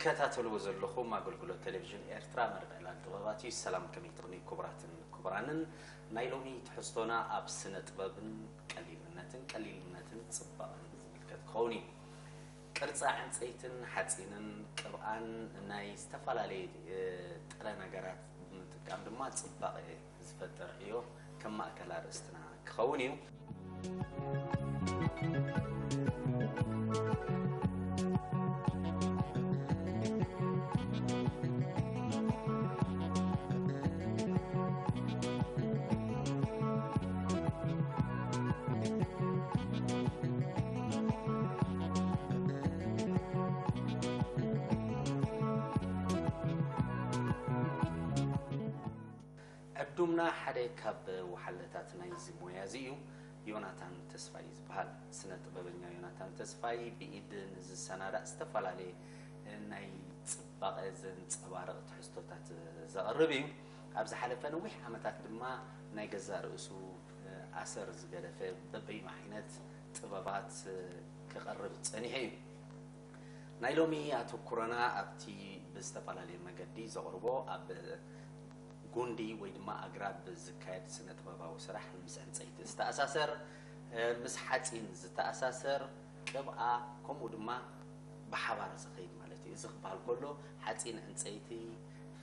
ትከታተልዎ ዘለኹም ኣገልግሎት ቴሌቪዥን ኤርትራ መርበብ ዕላል ጥበባት እዩ። ሰላም ከመይ ትኾኑ ክቡራትን ክቡራንን። ናይ ሎሚ ትሕዝቶና ኣብ ስነ ጥበብን ቀሊልነትን፣ ቀሊልነትን ጽባቐን ዝምልከት ክኸውን እዩ። ቅርጻ ዕንጸይትን ሓጺንን ቅብኣን ናይ ዝተፈላለየ፣ እ፣ ጥረ ነገራት ብምጥቃም ድማ ጽባቐ ዝፈጥር ዕዮ ከም ማእከል ኣርእስትና ክኸውን እዩ። ዕዱምና ሓደ ካብ ወሓለታት ናይዚ ሞያ እዚ እዩ። ዮናታን ተስፋይ ዝበሃል። ስነ ጥበበኛ ዮናታን ተስፋይ ብኢድ ንዝሰናዳእ ዝተፈላለየ ናይ ጽባቐ ዘንጸባርቕ ትሕዝቶታት ዘቕርብ እዩ። ኣብ ዝሓለፈ ነዊሕ ዓመታት ድማ ናይ ገዛእ ርእሱ ኣሰር ዝገደፈ በበይኑ ዓይነት ጥበባት ከቕርብ ጸኒሑ እዩ። ናይ ሎሚ ኣተኩሮና ኣብቲ ብዝተፈላለየ መገዲ ዘቕርቦ ኣብ ጉንዲ ወይ ድማ ኣግራብ ዝካየድ ስነ ጥበባዊ ስራሕ፣ ምስ ዕንጸይቲ ዝተኣሳሰር፣ እ፣ ምስ ሓጺን ዝተኣሳሰር፣ ቅብኣ፣ ከምኡ ድማ ብሓባር ዝኸይድ ማለት እዩ። እዚ ክበሃል ከሎ ሓጺን፣ ዕንጸይቲ፣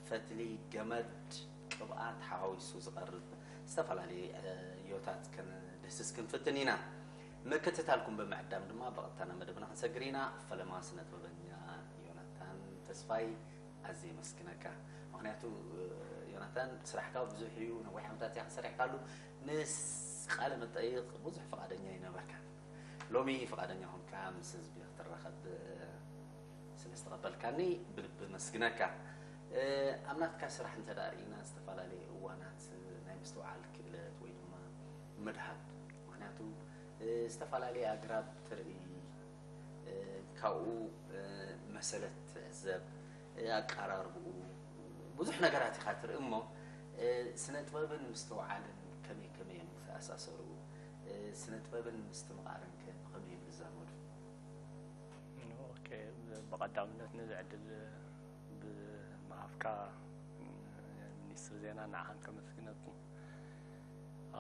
ፈትሊ፣ ገመድ፣ ቅብኣ ተሓዋዊሱ ዝቐርብ ዝተፈላለየ ዕዮታት ከነድህስስ ክንፍትን ኢና። ምክትታልኩም ብምዕዳም ድማ ብቐጥታ ናብ መደብና ክንሰግር ኢና። ፈለማ ስነ ጥበበኛ ዮናታን ተስፋይ፣ ኣዝየ የመስግነካ። ምኽንያቱ፣ እ፣ ዮናታን፣ ስራሕካ ብዙሕ እዩ፣ ነዊሕ ዓመታት ኢኻ ሰሪሕካሉ። ንስ-፣ ቃለ መጠይቕ ብዙሕ ፍቓደኛ ኣይነበርካን። ሎሚ ፍቓደኛ ኾንካ ምስ ህዝቢ ክትራኸብ፣ እ፣ ስለ ዝተቐበልካኒ ብልቢ መስግነካ። እ፣ ኣብ ናትካ ስራሕ እንተ ደኣ ርኢና፣ ዝተፈላለየ እዋናት ናይ ምስትውዓል ክእለት ወይ ድማ ምድሃብ፣ ምኽንያቱ፣ እ፣ ዝተፈላለየ ኣግራብ ትርኢ፣ እ፣ ካብኡ፣ እ፣ መሰለት ትዕዘብ፣ እ፣ ኣቀራርብኡ፣ ብዙሕ ነገራት ኢኻ ትርኢ እሞ፣ እ፣ ስነ ጥበብን ምስትውዓልን ከመይ ከመይ እዮም ዝተኣሳሰሩ? እ፣ ስነ ጥበብን ምስትምቓርን ከ ብኸመይ እዮም ዝዛመዱ? ኦኬ፣ ብቐዳምነት ነዚ ዕድል ብምሃብካ ሚኒስትሪ ዜና ንዓኻን ከመስግነኩም።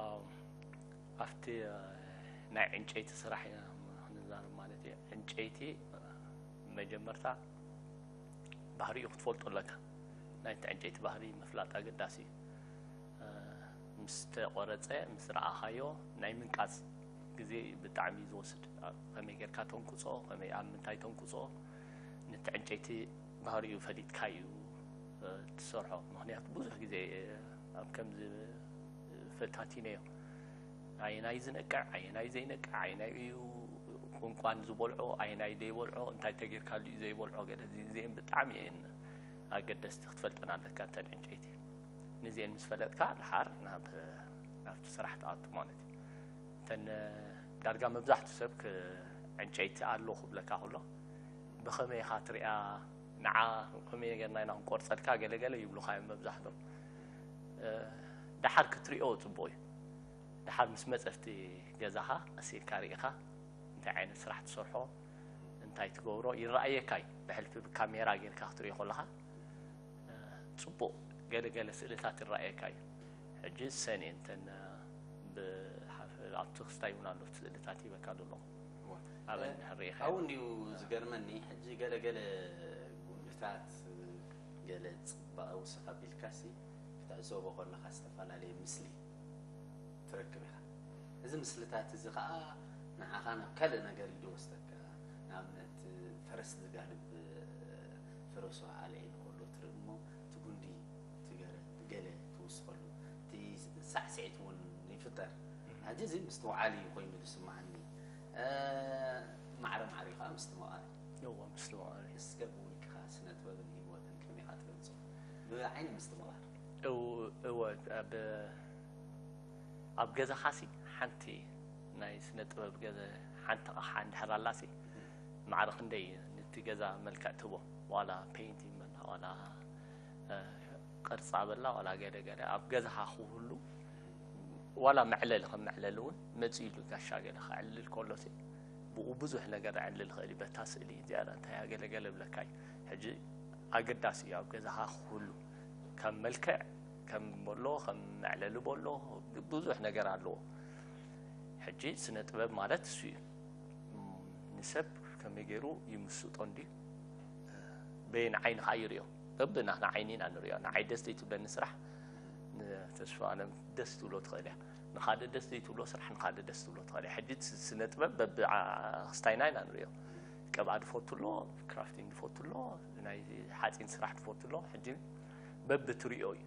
ኣም፣ ኣብቲ፣ እ፣ ናይ ዕንጨይቲ ስራሕ ኢና ክንዛረብ ማለት እዩ። ዕንጨይቲ፣ እ፣ መጀመርታ ባህሪኡ ክትፈልጦ ኣለካ። ናይቲ ዕንጨይቲ ባህሪ ምፍላጥ ኣገዳሲ እዩ። እ፣ ምስ ተቖረጸ፣ ምስ ረኣኻዮ ናይ ምንቃጽ ግዜ ብጣዕሚ እዩ ዝወስድ። ኣብ ከመይ ጌርካ ተንቅጾ፣ ከመይ፣ ኣብ ምንታይ ተንቅጾ፣ ነቲ ዕንጨይቲ ባህሪኡ ፈሊጥካ እዩ፣ እ፣ ትሰርሖ። ምኽንያቱ ብዙሕ ግዜ፣ እ፣ ኣብ ከምዚ ፈታቲነዮ። ኣየናይ ዝነቅዕ፣ ኣየናይ ዘይነቅዕ፣ ኣየናይ እዩ ቁንቋን ዝበልዖ፣ ኣየናይ ዘይበልዖ፣ እንታይ ተጌርካሉ እዩ ዘይበልዖ፣ ገለ እዚ-፣ እዚአን ብጣዕሚ እየን ኣገደስቲ ክትፈልጠን ኣለካ እተን ዕንጨይቲ። ነዚአን ምስ ፈለጥካ፣ ድሓር ናብ፣ ናብቲ ስራሕ ትኣቱ ማለት እዩ። እተን ዳርጋ መብዛሕትኡ ሰብ ክ-፣ ዕንጨይቲ ኣሎ ክብለካ ከሎ፣ ብኸመይ ኢኻ ትሪኣ፣ ንዓ ከመይ ጌርና ኢና ክንቆርጸልካ፣ ገለ ገለ ይብሉኻ እዮም መብዛሕትኦም። እ፣ ደሓር ክትሪኦ ጽቡቕ እዩ። ደሓር ምስ መጸ ኣብቲ ገዛኻ ቀስ ኢልካ ርኢኻ እንታይ ዓይነት ስራሕ ትሰርሖ፣ እንታይ ትገብሮ ይረኣየካ እዩ። ብሕልፊ ብካሜራ ጌርካ ክትሪኦ ከለኻ፣ እ፣ ጽቡቕ ገለ ገለ ስእልታት ይረኣየካ እዩ። ሕጂ ዝሰን እየን እተን፣ እ፣ ብሓፈ-፣ ኣብቲ ክስታይ እውን ኣሎ፣ እቲ ስእልታት ሂበካ ዘሎ። እዋ። ኣብአን እ፣ ርኢኻ ኣብኡ እዩ። እንድዩ ዝገርመኒ፣ ሕጂ ገለ ገለ ጉንድታት፣ ገለ ጽባቐ ውስኽ ኣቢልካሲ ክትዕዘቦ ከለኻ ዝተፈላለየ ምስሊ ትረክብ ኢኻ። እዚ ምስልታት እዚ ኸኣ ንዓኻ ናብ ካልእ ነገር እዩ ዝወስደካ። ንኣብነት፣ ፈረስ ዝጋልብ ፈረሱ ኣልዒሉ ከሎ ትርኢ እሞ፣ እቲ ጉንዲ፣ እቲ ገረ-፣ ገለ ትውስኸሉ፣ እቲ ሳዕስዒት እውን ይፍጠር። እህ። ሕጂ እዚ ምስትውዓል እዩ ኮይኑ ዝስምዓኒ። እ፣ ማዕረ ማዕሪኡ ኸኣ ምስትምቓር እዩ። እወ፣ ምስትምቓር እዩ። እስከ ብውልቅኻ ስነ ጥበብን ህይወትን ከመይ ኢኻ ትገልጾ? ብዓይኒ ምስትምቓር። እው-፣ እወ፣ ኣብ ኣብ ገዛኻሲ ሓንቲ ናይ ስነ ጥበብ ገዛ ሓንቲ ኣቕሓ እንድሕር ኣላሲ፣ ማዕረ ክንደይ ነቲ ገዛ መልክዕ ትህቦ። ዋላ ፔይንቲንግ በላ፣ ዋላ፣ እ፣ ቅርጻ በላ፣ ዋላ ገለ ገለ ኣብ ገዛኻ ክህሉ፣ ዋላ መዕለሊ ከም መዕለሊ እውን መጺኡ ኢሉ ጋሻ ገለ ከዕልል ከሎሲ፣ ብኡ ብዙሕ ነገር ክዕልል ይኽእል እዩ። በታ ስእሊ እዚኣ እንታይ እያ ገለ ገለ ይብለካ እዩ። ሕጂ ኣገዳሲ እዩ ኣብ ገዛኻ ክህሉ። ከም መልክዕ፣ ከም በሎ፣ ከም መዕለሊ በሎ፣ ብዙሕ ነገር ኣለዎ። ሕጂ ስነ ጥበብ ማለት እሱ እዩ። ንሰብ ከመይ ገይሩ ይምስጦ እንድዩ፣ በየን ዓይኒ ከኣ ይርእዮ። በብናትና ዓይኒ ኢና ንርእዮ። ንዓይ ደስ ዘይትብለኒ ስራሕ ንተስፋ ኣለም ደስ ትብሎ ትኽእል እያ። ንኻልእ ደስ ዘይትብሎ ስራሕ ንኻልእ ደስ ትብሎ ትኽእል እያ። ሕጂ ስነ ጥበብ በብክስታይና ኢና ንርእዮ። ቅብኣ ዝፈቱ ኣሎ፣ ክራፍቲንግ ዝፈቱ ኣሎ፣ ናይ ሓፂን ስራሕ ዝፈቱ ኣሎ። ሕጂ በብትሪኦ እዩ።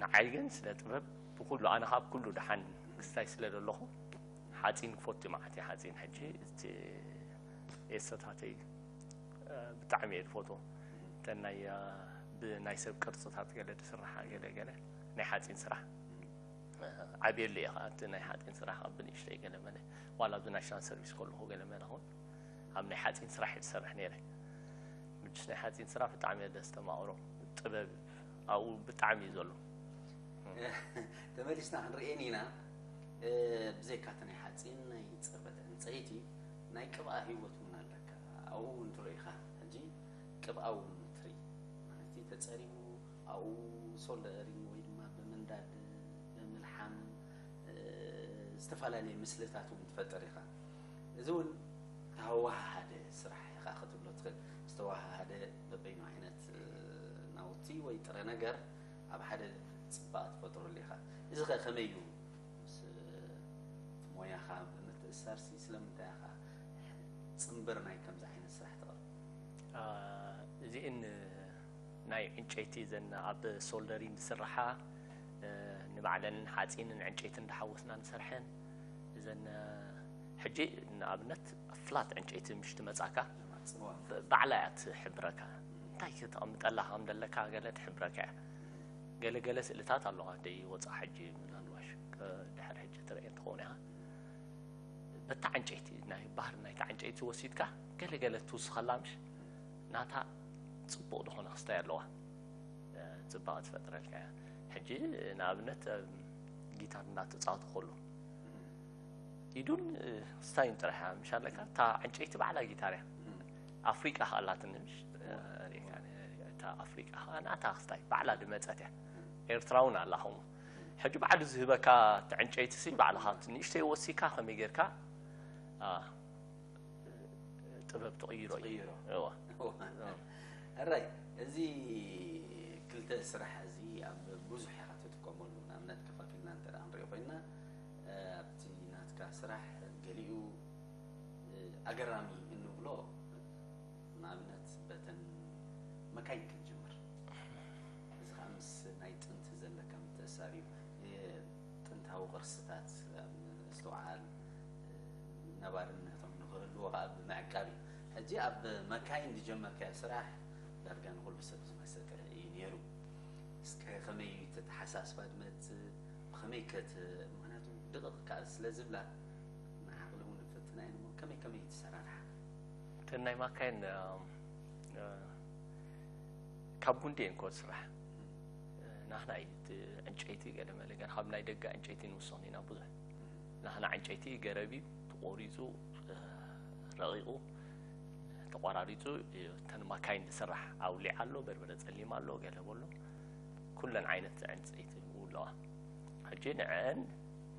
ንዓይ ግን ስነ ጥበብ ብኩሉ፣ ኣነ ካብ ኩሉ ደሓን ክስታይ ስለ ዘለኹ ሓፂን ክፈቱ እዩ። መዓት እየ ሓፂን። ሕጂ እቲ ኤሰታተይ ብጣዕሚ እየ ዝፈትዎ። እተን ናይ ብናይ ሰብ ቅርፅታት ገለ ዝስራሓ ገለ ገለ ናይ ሓፂን ስራሕ ዓብየሉ እየ ከዓ። እቲ ናይ ሓፂን ስራሕ ኣብ ብንእሽተይ ገለ መለ ዋላ ኣብዚ ናሽናል ሰርቪስ ከለኹ ገለ መለ እውን ኣብ ናይ ሓፂን ስራሕ እየ ዝሰርሕ ነይረ። ምጅስ ናይ ሓፂን ስራሕ ብጣዕሚ እየ ደስተማቕሮ። ጥበብ ኣብኡ ብጣዕሚ እዩ ዘሎ። ተመሊስና ክንርእየን ኢና። ብዘይካ እቲ ናይ ሓፂን ናይ ፅርበት ዕንፀይቲ ናይ ቅብኣ ህይወት እውን ኣለካ። ኣብኡ እውን ትርኢ ኢኻ። ሕጂ ቅብኣ እውን ትርኢ ማለት እዩ። ተፀሪቡ ኣብኡ ሶልደሪንግ ወይ ድማ ብምንዳድ ብምልሓም ዝተፈላለየ ምስልታት እውን ትፈጥር ኢኻ። እዚ እውን ተወሃሃደ ስራሕ ኢኻ ክትብሎ ትኽእል። ዝተወሃሃደ በበይኑ ዓይነት ናውቲ ወይ ጥረ ነገር ኣብ ሓደ ፅባቐ ትፈጥረሉ ኢኻ። እዚ ኸ ከመይ እዩ? ምስ እቲ ሞያኻ ብምትእስሳርሲ ስለምንታይ ኢኻ ፅምብር ናይ ከምዚ ዓይነት ስራሕ ትቕርብ? እዚእን ናይ ዕንጨይቲ ዘን ኣብ ሶልደሪን ዝስርሓ ንባዕለን ሓፂንን ዕንጨይትን እንዳሓወስና ንሰርሐን እዘን ሕጂ ንኣብነት ፍላት ዕንጨይቲ ምሽ ትመፃካ ባዕላ እያ ትሕብረካ። እንታይ ክተቐምጠላ ከም ዘለካ ገለ ትሕብረካ እያ። ገለገለ ስእልታት ኣለዋ ደይ ወፃ ሕጂ ምናልባሽ ድሕር ሕጂ ትረእየን ትኸውን ኢኻ። በታ ዕንጨይቲ ናይ ባህሪ ናይታ ዕንጨይቲ ወሲድካ ገለገለ ትውስኸላ ምሽ ናታ ፅቡቕ ዝኾነ ክስታይ ኣለዋ። ፅባቐ ትፈጥረልካ እያ። ሕጂ ንኣብነት ጊታር እንዳተፃወቱ ከሎ ኢዱን ስታይን ጥራሕ እያ ምሽ ኣለካ። እታ ዕንጨይቲ ባዕላ ጊታር እያ። ኣፍሪቃ ከኣላትኒ ምሽ እታ ኣፍሪቃ ከኣ ናታ ክስታይ ባዕላ ድመፀት እያ። ኤርትራ እውን ኣላ ከምኡ። ሕጂ ባዕሉ ዝህበካ እቲ ዕንጨይቲ ሲ ባዕልኻ ኣብቲ ንእሽተይ ወሲካ ከመይ ጌርካ ጥበብ ትቕይሮ እዩ። ሕራይ እዚ ክልተ ስራሕ እዚ ኣብ ብዙሕ ኢኻ ትጥቀመሉ። ንኣብነት ከፋፊልና እንተ ንሪኦ ኮይና ኣብቲ ናትካ ስራሕ ገሊኡ ኣገራሚ እንብሎ ንኣብነት በተን መካይን ክንጅምር። እዚ ከዓ ምስ ናይ ጥንቲ ዘለካ ምትእሳር እዩ። ጥንታዊ ቅርስታት ምስትውዓል፣ ነባርነቶም ንክህልዎ ከዓ ብምዕቃብ እዩ። ሕጂ ኣብ መካይን ዝጀመርካዮ ስራሕ ዳርጋ ንኩሉ ሰብ ዝመሰጠ እዩ ነይሩ። እስከ ከመይ እዩ እቲ ተሓሳስባ ዝመፅእ? ብኸመይ ከት ምክንያቱ ድቕቕ ከዓ ስለ ዝብላ ንዓቕሊ እውን ፈትና እየን እሞ ከመይ ከመይ ትሰራርሓ? እተን ናይ ማካይን ካብ ጉንዲ እየን ኮ ስራሕ ናህና እዩ እቲ ዕንጨይቲ ገለ መለ ገና ካብ ናይ ደገ ዕንጨይቲ ንውስኽ ኢና ብዙሕ ናህና ዕንጨይቲ ገረብ እዩ ተቆሪፁ ረቂቁ ተቋራሪፁ እተን ማካይን ዝስራሕ ኣውሊዕ ኣሎ በርበረ ፀሊም ኣሎ ገለ በሎ ኩለን ዓይነት ዕንፀይቲ ኣለዋ ሕጂ ንዐን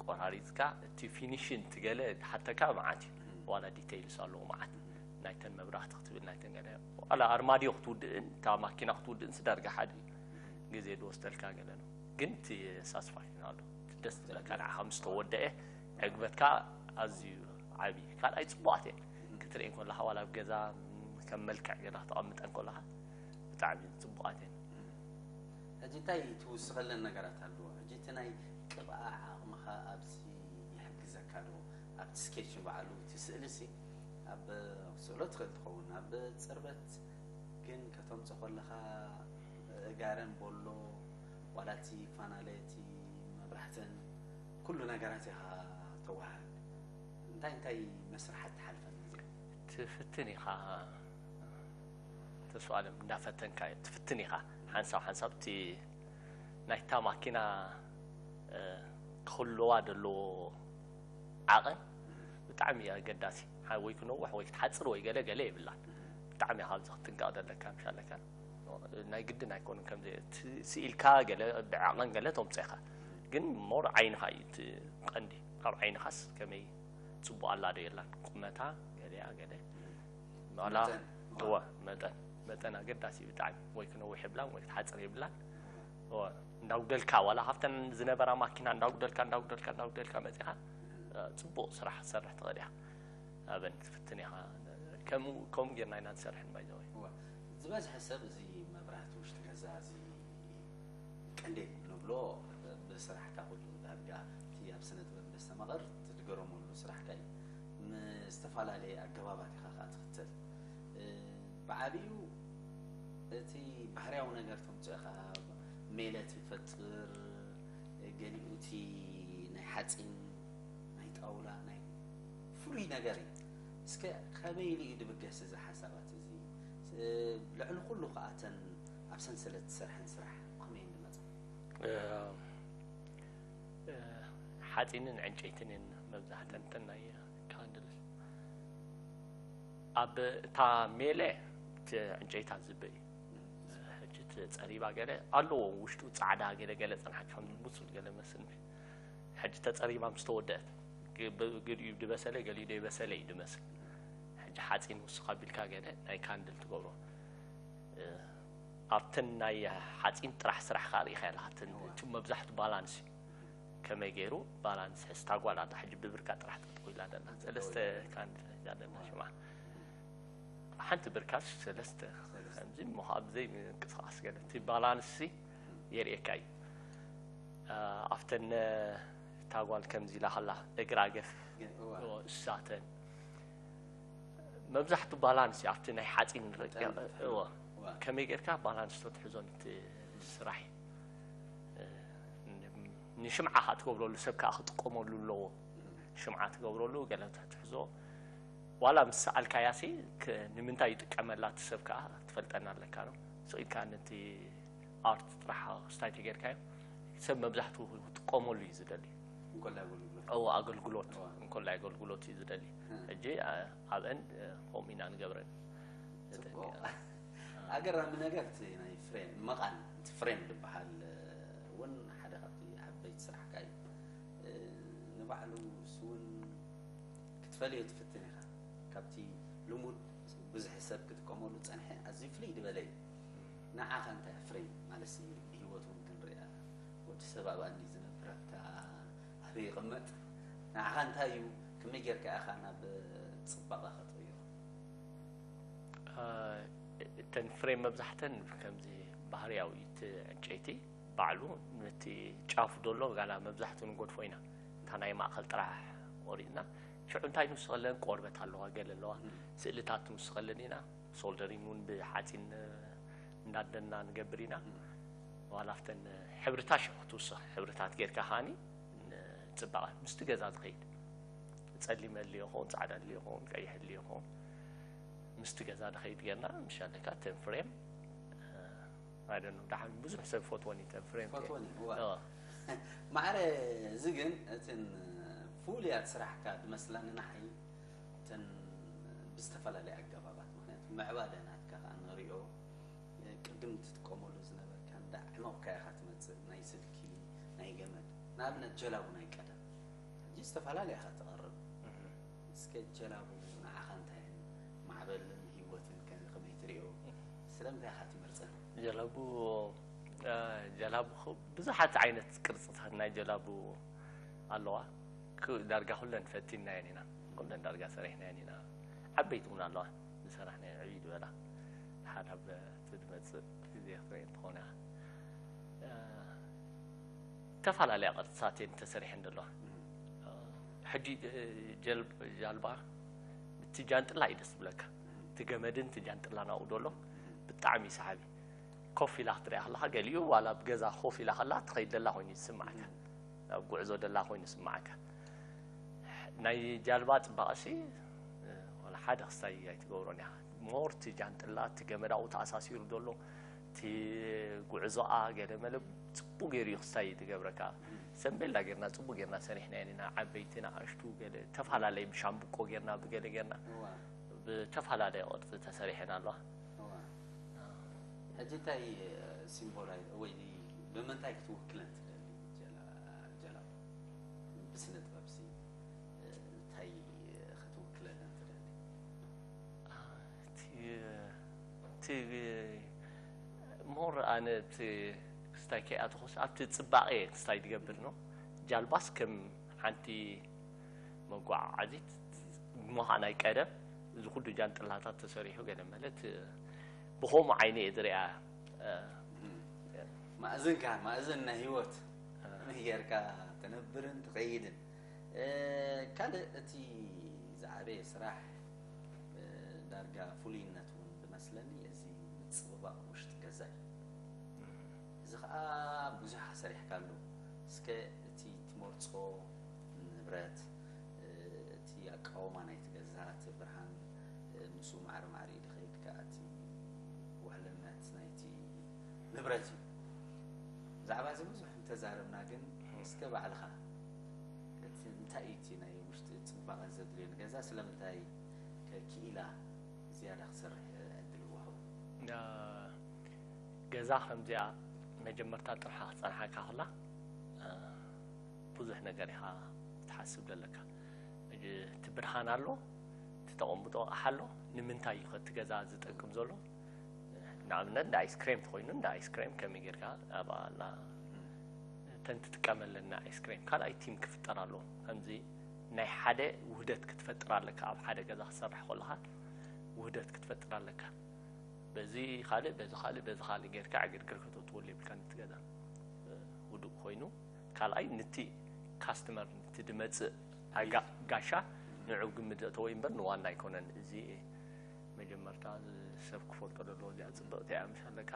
ቆራሪፅካ እቲ ፊኒሽን ትገለ ሓተካ መዓት እዩ ዋላ ዲተይልስ ኣለዎ መዓት ናይተን መብራህቲ ክትብል ናይተን ገለ ዋላ ኣርማድዮ ክትውድእን እታ ማኪና ክትውድእን ስዳርጋ ሓደ ግዜ ዝወስደልካ ገለ ነው ግን እቲ ሳስፋክሽን ኣሎ ደስ ትብለካ ንዓኻ ምስ ተወደአ ዕግበትካ ኣዝዩ ዓብዪ ካልኣይ ፅቡቃት እየን ክትርኢ ከለካ ዋላ ኣብ ገዛ ከም መልክዕ ገዛ ክተቐምጠን ከለካ ብጣዕሚ ፅቡቃት እየን ሕጂ እንታይ ትውስኸለን ነገራት ኣለዎ? ሕጂ እቲ ናይ ቅብኣ ዓቕምኻ ኣብዚ ይሕግዘካ ዶ? ኣብቲ ስኬች ንባዕሉ እቲ ስእሊ ሲ ኣብ ስእሎ ትኽእል ትኸውን ኣብ ፅርበት ግን ከተምፆ ከለኻ ጋረን ቦሎ ዋላ እቲ ፋናለ እቲ መብራህትን ኩሉ ነገራት ኢኻ ተዋሃድ እንታይ እንታይ መስርሓት ትሓልፈን እዚኣ ትፍትን ኢኻ ተስፋ ኣለም እንዳፈተንካ ትፍትን ኢኻ ሓንሳብ ሓንሳብ እቲ ናይታ ማኪና ክህልዋ ዘለዎ ዓቐን ብጣዕሚ ኣገዳሲ ወይ ክነውሕ ወይ ክትሓፅር ወይ ገለ ገለ የብላን ብጣዕሚ ኢኻ ኣብዚ ክትጥንቀቕ ዘለካ ምሽ ኣለካ። ናይ ግድን ኣይኮኑን ከምዚ እቲ ስኢልካ ገለ ብዓቐን ገለ ተምፅእኻ፣ ግን ሞር ዓይንኻ እዩ እቲ ቀንዲ። ካብ ዓይንኻስ ከመይ ፅቡቕ ኣላ ዶ የላን፣ ቁመታ ገለያ ገለ ዋላ መጠን። እወ መጠን መጠን ኣገዳሲ እዩ ብጣዕሚ። ወይ ክነውሕ የብላን ወይ ክትሓፅር የብላን። እወ እንዳጉደልካ ዋላ ካብተን ዝነበራ ማኪና እንዳጉደልካ እንዳጉደልካ እንዳጉደልካ መፂኻ እ፣ ፅቡቕ ስራሕ ክትሰርሕ ትኽእል ኢኻ። ኣበን ትፍትን ኢኻ። ከምኡ ከምኡ ጌርና ኢና ንሰርሕን ባይዘወይ። እወ። ዝበዝሐ ሰብ እዚ መብራህቲ ውሽጢ ገዛ እዚ ቀንዴል ንብሎ ብስራሕካ ኩሉ ዳርጋ እቲ ኣብ ስነ ጥበብ ደስተማቐር ትድገረመሉ ስራሕካ እዩ። ምስ ዝተፈላለየ ኣገባባት ኢኻ ከዓ ትኽተል። እ፣ ብዓብዩ እቲ ባህርያዊ ነገር ተምፅኦ ኢኻ፣ ሜለት ይፈጥር፣ ገሊኡ እቲ ናይ ሓፂን ናይ ጣውላ ናይ ፍሉይ ነገር እዩ። እስከ ከመይ ኢሉ እዩ ድብገስ እዚ ሓሳባት እዚ? እ፣ ልዕሊ ኩሉ ከዓ እተን ኣብ ሰንሰለት ዝሰርሐን ስራሕ ከመይ ድመፃ? እ፣ እ፣ ሓፂንን ዕንጨይትን እየን መብዛሕተን እተን ናይ ካንድል። ኣብ እታ ሜለ እቲ ዕንጨይታ ዝብእ እዩ። ሕጂ እቲ ፀሪባ ገለ ኣለዎ ውሽጡ ፃዕዳ ገለ ገለ ፅንሓት ከም ብሱል ገለ መስል። ሕጂ ተፀሪባ ምስ ተወደአት ግ-፣ ብ-፣ ገሊኡ ድበሰለ ገሊኡ ደይበሰለ እዩ ድመስል። ሕጂ ሓፂን ውስኽ ኣቢልካ ገለ ናይ ካንድል ትገብሮ። እ፣ ኣብተን ናይ ሓፂን ጥራሕ ስራሕ ከዓ ርኢኻ ኢኻ። ኣብተን እቲ መብዛሕቱ ባላንስ እዩ። ከመይ ገይሩ ባላንስ ሕስታ ጓል ኣላ ሕጂ ብብርካ ጥራሕ ጠጠው ኢላ ደላ ሰለስተ ካንድል ሒዛ ደላ ሽምዓ። ሓንቲ ብርካስ ሰለስተ ከምዚ እሞ ኣብዘይ ምንቅስቃስ ገለ እቲ ባላንስ የርእየካ እዩ። እ፣ ኣብተን እታ ጓል ከምዚ ኢላ ከላ እግራ ገፍ እዋ። እሳተን መብዛሕቱ ባላንስ እዩ ኣብቲ ናይ ሓፂን ረቂቕ። ጠንቂ። እወ። እዋ። ከመይ ጌርካ ባላንስ ተትሕዞ ነቲ ስራሕ እዩ። እ፣ ንሽምዓ ከዓ ትገብረሉ ሰብ ከዓ ክጥቀመሉ ኣለዎ። ሽምዓ ትገብረሉ ገለ ትሕዞ ዋላ ምስ ሰኣልካያ ሲ ክ-፣ ንምንታይ ይጥቀመላ እቲ ሰብ ከዓ ትፈልጠና ኣለካ ነው። ስቕ ኢልካ ነቲ ኣርት ጥራሕ ስታይ ተጌርካዮ ሰብ መብዛሕትኡ ክጥቀመሉ እዩ ዝደሊ። እንኮላይ ኣገልግሎት። እዎ ኣገልግሎት እዋ። እንኮላይ ኣገልግሎት እዩ ዝደሊ። እም። ሕጂ ኣ-፣ ኣብአን እ፣ ከምኡ ኢና ንገብረን። ጽቡቕ። ኣገራሚ ነገር እቲ ናይ ፍሬም መቓን እቲ ፍሬም ዝበሃል እውን ሓደ ካብቲ ዓበይቲ ስራሕካ እዩ። እ፣ ንባዕሉ እሱ እውን ክትፈልዮ ትፍትን ኢኻ። ካብቲ ልሙድ ብዙሕ ሰብ ክጥቀመሉ ዝጸንሐ ኣዝዩ ፍልይ ዝበለ እዩ። ንዓኻ እንታይ ፍሬም ማለት ሲ ብህይወት እውን ክንሪኣ ወዲ ሰብ ኣብኣ እንዲ ዝነብር ኣብታ ኣበይ ይቕመጥ ንዓኻ እንታይ እዩ ከመይ ጌርካ ኢኻ ናብ ጽባቐ ክትቕይሮ? እ፣ እተን ፍሬም መብዛሕተን ከምዚ ባህርያዊ እቲ ዕንጨይቲ ባዕሉ ነቲ ጫፉ ዘሎ ጋላ መብዛሕትኡ ንጎድፎ ኢና። እታ ናይ ማእኸል ጥራሕ ቆሪፅና ሽዑ እንታይ ንውስኸለን ቆርበት ኣለዋ ገለ ኣለዋ እም። ስእልታት ንውስኸለን ኢና። ሶልደሪን እውን ብሓፂን እንዳደና ንገብር ኢና። እም። ዋላ ኣብተን ሕብርታት ሽዑ ክትውስኽ ሕብርታት ጌርካ ከዓኒ ንፅባቐ ምስቲ ገዛ ዝኸይድ ጸሊም ኣድልዮ ይኸውን ፃዕዳ ኣድልዮ ይኸውን ቀይሕ ኣድልዮ ይኸውን ምስቲ ገዛ ዝኸይድ ጌርና ምሻለካ ተን ፍሬም ኣይደኑ ደሓን ብዙሕ ሰብ ፈትወን እዩ ተን ፍሬም ፈትወን እዩ፣ እዋ። እዋ። ማዕረ እዚ ግን እትን ፍሉያት ስራሕካ ዝመስላ ንናሕይ እተን ብዝተፈላለየ ኣገባባት ምክንያቱ ምዕባለ ናትካ ከዓ ንሪኦ ቅድም ትጥቀመሉ ዝነበርካ እንዳ ዕመቕካ ኢኻ ትመፅእ ናይ ስልኪ ናይ ገመድ ንኣብነት ጀላቡ ናይ ቀደም ሕጂ ዝተፈላለየ ኢኻ ትቐርብ እስከ ጀላቡ ንዓኻ እንታይ ማዕበልን ህይወትን ከ- ከመይ ትሪኦ ስለምንታይ ኢኻ ትመርፀን ጀላቡ እ፣ ጀላቡ ኸ ብዙሓት ዓይነት ቅርፅታት ናይ ጀላቡ ኣለዋ ክ- ዳርጋ ኩለን ፈቲናየን ኢና ኩለን ዳርጋ ሰሪሕናየን ኢና ዓበይቲ እውን ኣለዋ ዝሰራሕናየን ዕብይ ዝበላ ሓደ ኣብ ትመፅእ ግዜ ክትርኢ እንትኾነ ዝተፈላለያ ቅርፅታት እየን ተሰሪሐን ዘለዋ ሕጂ ጀልባ እቲ ጃንጥላ እዩ ደስ ዝብለካ እቲ ገመድን እቲ ጃንጥላ ናብኡ ደሎ ብጣዕሚ እዩ ሰሓቢ ኮፍ ኢላ ክትሪያ ከለካ ገሊኡ ዋላ ኣብ ገዛ ኮፍ ኢላ ከላ ትኸይድ ደላ ኮይኑ ዝስማዓካ ኣብ ጉዕዞ ደላ ኮይኑ ዝስማዓካ ናይ ጃልባ ፅባቐ ሲ ሓደ ክስታይ ኣይትገብሮን ኢኻ ሞር እቲ ጃንጥላ እቲ ገመዳኡ ተኣሳሲሩ ዘሎ እቲ ጉዕዞኣ ገለ መለ ፅቡቅ ገይሩ እዩ ክስታይ ትገብረካ ሰንቤልዳ ጌርና ፅቡቅ ጌርና ሰሪሕና ኢና ኢና ዓበይቲ ንኣሽቱ ገለ ተፈላለየ ብሻምብቆ ጌርና ብገለ ጌርና ብ ዝተፈላለየ ቅርፂ ተሰሪሐን ኣለዋ። ሕጂ እንታይ ሲምቦላይ ወይ ብምንታይ ክትውክለን ትደሊ? ጀላብ ብስነ ጥበብ ሲ እንታይ ክትውክለለን ትደሊ? እቲ ሞር ኣነ እቲ ክስታይ ከይኣተኹስ ኣብቲ ፅባቐ ክስታይ ትገብር ነው። ጃልባስ ከም ሓንቲ መጓዓዓዚት ምዃ ናይ ቀደም እዚ ኩሉ ጃንጥላታት ተሰሪሑ ገለ ማለት ብኸምኡ ዓይነ እየ ዝሪኣ። ማእዝንካ ማእዝን ናይ ህይወት ከመይ ጌርካ ትነብርን ትኸይድን። ካልእ እቲ ዝዓበየ ስራሕ ዳርጋ ፍሉይነት እውን ዝመስለኒ እዚ ምፅብባቕ ውሽጢ ገዛ እዩ። እዚ ከዓ ብዙሕ ኣሰሪሕካሉ። እስከ እቲ ትመርፆ ንብረት፣ እቲ ኣቃውማ ናይቲ ገዛ፣ እቲ ብርሃን ምስኡ ማዕረ ማዕሪኡ ዝኸይድ ከዓ እቲ ውሕልነት ናይቲ ንብረት እዩ። ብዛዕባ እዚ ብዙሕ እንተዛረብና ግን እስከ ባዕልኻ እቲ እንታይ እዩ እቲ ናይ ውሽጢ ፅባቐ ዘድልዮ ንገዛ ስለምንታይ ከ ክኢላ ዝያዳ ክሰርሕ ዕድል ይወሃቦ? ገዛ ከምዚኣ መጀመርታ ጥርሓ ክፀንሓካ ከላ ብዙሕ ነገር ኢኻ ትሓስብ ዘለካ። እቲ ብርሃን ኣሎ፣ እቲ ተቐምጦ ኣቕሓ ኣሎ፣ ንምንታይ እዩ ከቲ ገዛ ዝጠቅም ዘሎ? ንኣብነት እንዳ ኣይስክሬም ተኮይኑ እንዳ ኣይስክሬም ከመይ ጌርካ ኣብኣ እተን ትጥቀመለን ንኣይስክሬም ካልኣይ ቲም ክፍጠር ኣለዎ። ከምዚ ናይ ሓደ ውህደት ክትፈጥር ኣለካ። ኣብ ሓደ ገዛ ክትሰርሕ ከለካ ውህደት ክትፈጥር ኣለካ። በዚ ካልእ በዚ ካልእ በዚ ካልእ ጌርካ ዕግርግር ከተእትወሉ የብልካ። ነቲ ገዛ ውዱእ ኮይኑ ካልኣይ ነቲ ካስተመር ነቲ ድመፅእ ኣጋ- ጋሻ ንዑ ግምት ዘእተወ እምበር ንዋና ኣይኮነን። እዚ መጀመርታ ሰብ ክፈልጦ ዘለዎ እዚኣ ፅብቕቲ እያ ምሽ ኣለካ።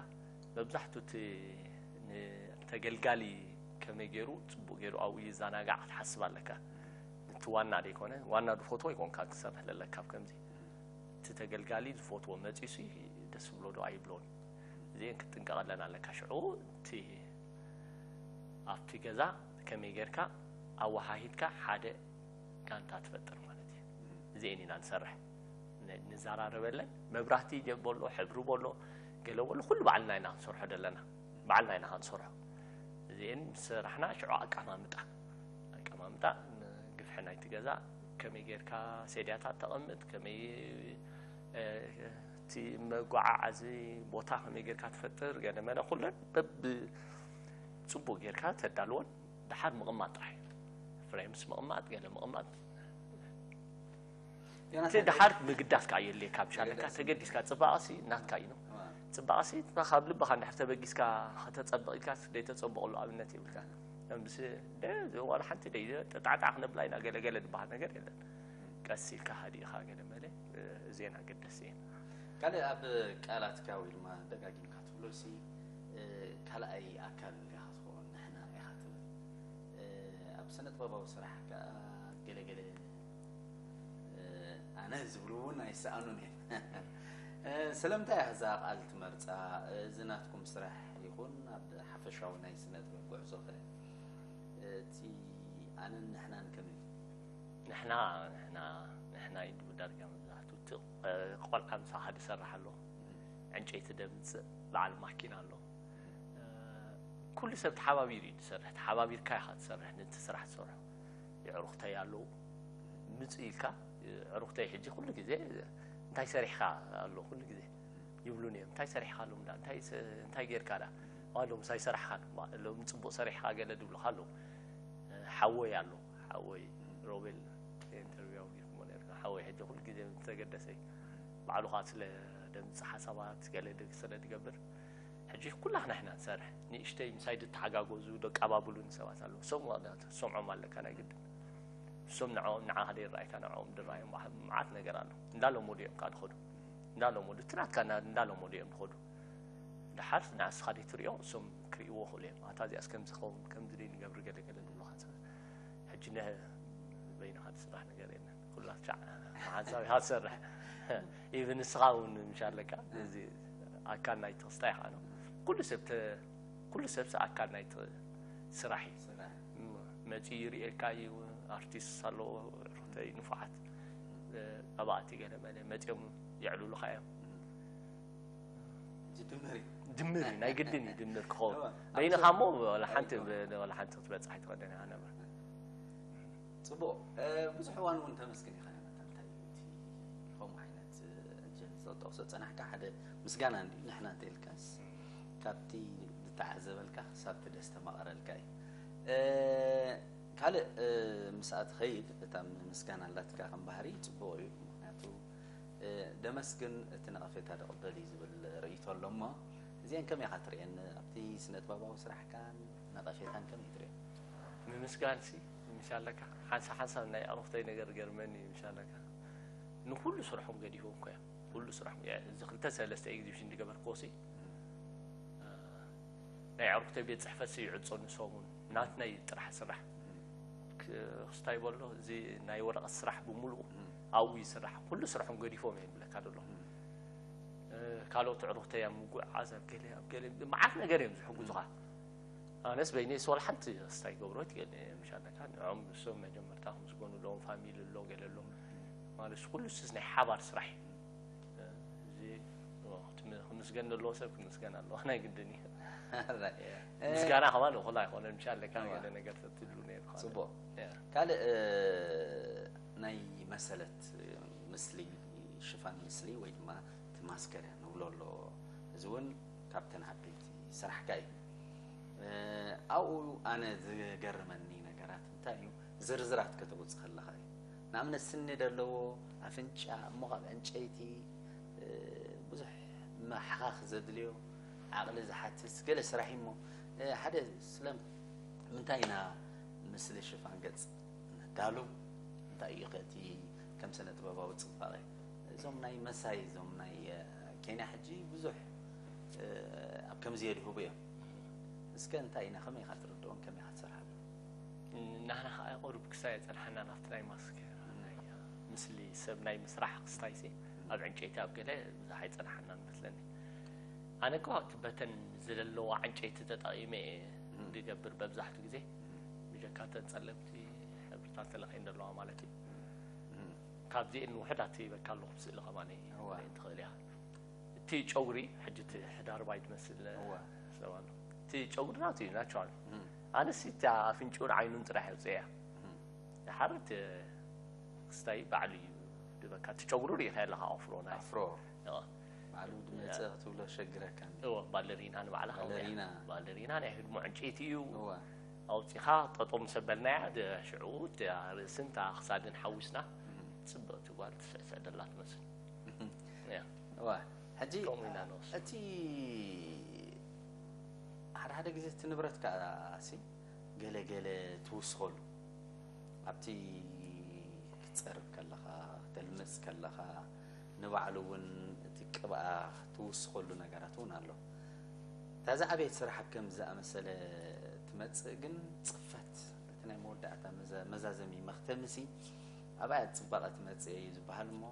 መብዛሕቱ እቲ ንተገልጋሊ ከመይ ገይሩ ፅቡቅ ገይሩ ኣብኡ ይዘናጋዕ ክትሓስብ ኣለካ። ነቲ ዋና ደይኮነ ዋና ዝፈትዎ ይኮንካ ክትሰርሕ ዘለካ ኣብ ከምዚ እቲ ተገልጋሊ ዝፈትዎ መፂሱ ደስ ብሎ ዶ ኣይብሎን። እዚአን ክትጥንቀቐለን ኣለካ። ሽዑ እቲ ኣብቲ ገዛ ከመይ ጌርካ ኣወሃሂድካ ሓደ ጋንታ ትፈጥር ማለት እዩ። እዚአን ኢና ንሰርሕ ንዘራረበለን። መብራህቲ በሎ ሕብሪ በሎ ገለ በሎ ኩሉ ባዕልና ኢና ክንሰርሖ ዘለና። ባዕልና ኢና ክንሰርሖ። እዚአን ምስ ሰራሕና ሽዑ ኣቀማምጣ ኣቀማምጣ ግፍሒ ናይቲ ገዛ ከመይ ጌርካ ሴድያታት ተቐምጥ ከመይ እቲ መጓዓዓዚ ቦታ ከመይ ጌርካ ትፈጥር ገለ መለ ኩለን በብ ፅቡቅ ጌርካ ተዳልወን። ደሓር ምቕማጥ ጥራሕ ፍሬምስ ምቕማጥ ገለ ምቕማጥ እቲ ደሓር ምግዳስ ከዓ የድልየካ ብሻለካ ተገዲስካ ፅባቐሲ ናትካ እዩ። ፅባቐሲ ካብ ልብኻ እንድሕር ተበጊስካ ከተፀብቕ ኢልካ ደይተፀብቐሉ ኣብነት የብልካ። ከምዚ ዋላ ሓንቲ ደይ ጠጣዕጣዕ ክነብላ ኢና ገለገለ ዝበሃል ነገር የለን። ቀስ ኢልካ ሃዲእኻ ገለ መለ እዚአን ኣገደስቲ እየን። ካልእ ኣብ ቃላትካ ወይ ድማ ደጋጊምካ ትብሎ ሲ ካልኣይ ኣካል ኢኻ ትኸውን ንሕና ኢኻ ትብል ኣብ ስነ ጥበባዊ ስራሕ ከዓ ገለገለ ኣነ ዝብሉ እውን ኣይሰኣኑን እዮም። ስለምንታይ እያ እዛ ቃል ትመርፃ? እዚ ናትኩም ስራሕ ይኹን ኣብ ሓፈሻዊ ናይ ስነ ጥበብ ጉዕዞ ኸ እቲ ኣነን ንሕናን ከመይ? ንሕና ንሕና ንሕና እዩ ዳርጋ መብዛሕትኡ እቲ ቆልዓ ምሳኻ ዝሰርሕ ኣሎ፣ ዕንጨይቲ ደምፅእ በዓል ማኪና ኣሎ። ኩሉ ሰብ ተሓባቢሩ እዩ ዝሰርሕ። ተሓባቢርካ ኢኻ ትሰርሕ ነቲ ስራሕ ትሰርሖ። የዕሩኽተይ ኣለዉ ምፅእ ኢልካ ዕሩኽተይ ሕጂ ኩሉ ግዜ እንታይ ሰሪሕካ ኣሎ ኩሉ ግዜ ይብሉን እዮም። እንታይ ሰሪሕካ ኣለዉ ዳ እንታይ ጌርካ ዳ ኣሎ ምሳይ ሰራሕካ ሎም ፅቡቅ ሰሪሕካ ገለ ዝብሉካ ኣለዉ። ሓወይ ኣሎ ሓወይ ሮቤል ኢንተርቪው ጌርኩሞ ነርና ሓወይ ሕጂ ኩሉ ግዜ ተገደሰ እዩ። ባዕሉ ከዓ ስለ ደምፅ ሓሳባት ገለ ስለ ዝገብር ሕጂ ኩላህና ኢና ንሰርሕ። ንእሽተይ ምሳይ ዝተሓጋገዙ ደቃባብሉኒ ሰባት ኣለዉ። እሶም ዋላ ትሰምዖም ኣለካ ናይ ግድን። እሶም ንዕኦም ንዓኻ ደይረኣይካ ንዕኦም ድረኣዮም መዓት ነገር ኣሎ። እንዳለመዱ እዮም ከዓ ዝኸዱ። እንዳለመዱ እቲ ናትካ እንዳ- እንዳለመዱ እዮም ዝኸዱ። ደሓር ንስኻ ደይትሪኦ እሶም ክርእይዎ ይኽእሉ እዮም። ኣታ እዚኣስ ከምዚ ኸውን ከምዚ ደይ ንገብር ገለ ገለ ዝብሉኻ ሰብ። ሕጂ ነ በይንኻ ትስራሕ ነገር የለን። ኩላ ቻዕ ሓንሳብ ኢኻ ትሰርሕ። ኢቭን ንስኻ እውን ምሽ ኣለካ እዚ ኣካል ናይቲ ክስታይ ኢኻ ነው። ኩሉ ሰብ ተ- ኩሉ ሰብ ኣካል ናይቲ ስራሕ እዩ። መፂኡ ይርእየካ እዩ። ኣርቲስት ኣለዎ ርክተይ ንፉዓት ኣባእቲ ገለ መለ መፅኦም የዕልሉኻ እዮም። ድምር እዩ። ድምር እዩ፣ ናይ ግድን እዩ ድምር ክኸውን። እወ። በይንኻ እሞ ዋላ ሓንቲ፣ ዋላ ሓንቲ ክትበፅሕ ኣይትኽእልን ኢኻ ነበር። ፅቡቕ። ብዙሕ እዋን እውን ተመስግን ኢኻ። ዮናታን፣ እንታይ እዩ እቲ ከምኡ ዓይነት ጀን ዝጠቕሶ ፀናሕካ? ሓደ ምስጋና እንዲ ንሕና እንተልካስ ካብቲ ዝተዓዘበልካ ክሳብ እቲ ደስ ተማቐረልካ እዩ። ካልእ ምስኣ ትኸይድ እታ ምስጋና ኣላትካ ከም ባህሪ ፅቡቕ እዩ። ምክንያቱ ደመስግን እቲ ነቐፌታ ደቕበል እዩ ዝብል ርእይቶ ኣሎ እሞ እዚአን ከመይ ኢኻ ትርእየን? ኣብቲ ስነ ጥበባዊ ስራሕካን ነቐፌታን ከመይ ትርእዮ? ምምስጋን ሲ ምሻለካ ሓንሳ ሓንሳብ ናይ ኣዕሩኽተይ ነገር ገርመኒ ምሻለካ ንኩሉ ስርሖም ገዲፎም ኮያ ኩሉ ስራሕ እዚ ክልተ ሰለስተ ኤግዚቢሽን ዝገበርክዎ ሲ ናይ ኣዕሩኽተይ ቤት ፅሕፈት ሲ ይዕፆ ንሶም እውን ናትናይ ጥራሕ ስራሕ ክስታይ በሎ እዚ ናይ ወረቐት ስራሕ ብምሉኡ ኣብኡ ይስራሕ ኩሉ ስርሖም ገዲፎም እዮም ይብለካ ዘሎ ካልኦት ኣዕሩኽተይ ኣብ ምጉዕዓዝ ኣብ ገለ ኣብ ገለ መዓት ነገር እዮም ዝሕግዙኻ ኣነስ በይነይ ሶል ሓንቲ ክስታይ ገብሮ ትገል ምሻለካ ንዖም ንሶም መጀመርታ ክምስገኑ ኣለዎም ፋሚሊ ኣሎ ገለ ኣሎ ማለት ኩሉ ስስ ናይ ሓባር ስራሕ እዩ እዚ ክምስገን ዘለዎ ሰብ ክምስገን ኣለዎ ናይ ግድን እዩ ምስጋና ከማን እኹል ኣይኮነን ምሻለካ ገለ ነገር ተትሉ ነይሩ ፅቡቕ ካልእ ናይ መሰለት ምስሊ ሽፋን ምስሊ ወይ ድማ እቲ ማስከርያ ንብሎ ኣሎ እዚ እውን ካብተን ዓበይቲ ስራሕካ እዩ ኣብኡ ኣነ ዝገርመኒ ነገራት እንታይ እዩ ዝርዝራት ከተውፅ ከለካ እዩ ንኣብነት ስኒ ዘለዎ ኣፍንጫ እሞ ካብ ዕንጨይቲ ብዙሕ መሓኻኽ ዘድልዮ ዓቕሊ ዝሓትት ገለ ስራሕ እሞ ሓደ ስለ ምንታይ ኢና ምስሊ ሽፋን ገፅ ነዳሉ እንታይ እዩ ከቲ ከም ስነ ጥበባዊ ፅባቐ እዞም ናይ መሳይ እዞም ናይ ኬንያ ሕጂ ብዙሕ ኣብ ከምዚ የድህቡ እዮም እስከ እንታይ ኢና ከመይ ኢኻ ትርድኦም ከመይ ኢኻ ትሰርሓሉ ናህና ከዓ ቁሩብ ክሳይ የፀንሓና ናብቲ ናይ ማስክ ናይ ምስሊ ሰብ ናይ ምስራሕ ክስታይ ሲ ኣብ ዕንጨይቲ ኣብ ገለ ብዙሕ ኣይፀንሓና ንመስለኒ ኣነ እኳ በተን ዝለለዋ ዕንጨይቲ ተጠቒመ ዝገብር በብዛሕቱ ግዜ ብጀካተን ፀለምቲ ሕብርታት ተለኺን ዘለዋ ማለት እዩ ካብዚኤን ንውሕዳት ይበካ ኣለኹ ስእሊ ከማን ትኽእል እያ እቲ ጨጉሪ ሕጂ እቲ ሕዳርባይ ትመስል ሰባሉ እቲ ጨጉሪ ናቱ እዩ ናቹራል ኣነስ እቲ ኣፍንጭኡን ዓይኑን ጥራሕ የውፅእያ ድሓር እቲ ክስታይ ባዕሉ እዩ ድበካ እቲ ጨጉሩ ሪኢኻ ኣለካ ኣፍሮ ናይ ኣፍሮ ባዕሉ ድመፅእ ክትብሎ ሸግረካ እወ ባለሪና ንባዕላ ባለሪና ባለሪና ናይ ህድሞ ዕንጨይቲ እዩ ኣውፂኻ ጠጦ ምስ ኣበልናያ ሽዑ ርእስን ክሳድን ሓዊስና ፅብቕቲ ጓል ትስዕስዕ ደላ ትመስል ሕጂ እቲ ሓደ ሓደ ግዜ እቲ ንብረት ከዓ ሲ ገለ ገለ ትውስኸሉ ኣብቲ ክትፀርብ ከለኻ ክተልምፅ ከለኻ ንባዕሉ እውን እቲ ቅብኣ ትውስኸሉ ነገራት እውን ኣሎ እታ ዝዓበየት ስራሕ ኣብ ከም ዝኣመሰለ ትመፅእ ግን ፅፈት እቲ ናይ መወዳእታ መዛዘሚ መክተምሲ ኣብኣ ፅባቐ ትመፅእ እዩ ዝበሃል እሞ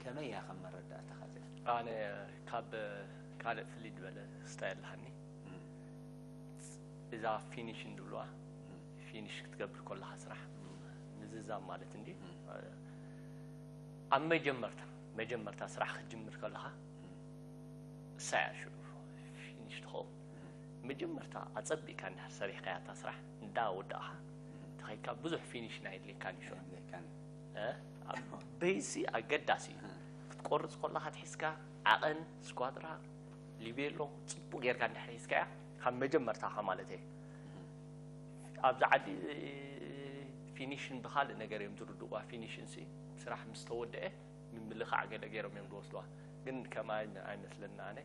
ከመይ እያ ከም መረዳእታኻ እዚኣ ኣነ ካብ ካልእ ፍልይ ዝበለ ስታይ ኣለሃኒ እዛ ፊኒሽን ዝብልዋ ፊኒሽ ክትገብር ከለካ ስራሕ ምዝዛም ማለት እንዲ ኣብ መጀመርታ መጀመርታ ስራሕ ክትጅምር ከለካ እሳ እያ ሽዑ ፊኒሽ ትኸውን መጀመርታ ኣፀቢእካ እንድሕር ሰሪሕካያ እታ ስራሕ እንዳ ወዳእካ ተኸይድካ ብዙሕ ፊኒሽ ናይ የድልየካን እዩ ሽዑ በይሲ ኣገዳሲ እዩ ክትቆርፅ ከለካ ትሒዝካ ዓቐን ስኳድራ ሊቤሎ ፅቡቅ ጌርካ እንድሕር ሒዝካያ ካብ መጀመርታካ ማለት እየ ኣብዚ ዓዲ ፊኒሽን ብካልእ ነገር እዮም ዝርድእዋ ፊኒሽን ሲ ስራሕ ምስ ተወደአ ምምልካዕ ገለ ገይሮም እዮም ዝወስድዋ ግን ከማይ ኣይመስለና ኣነ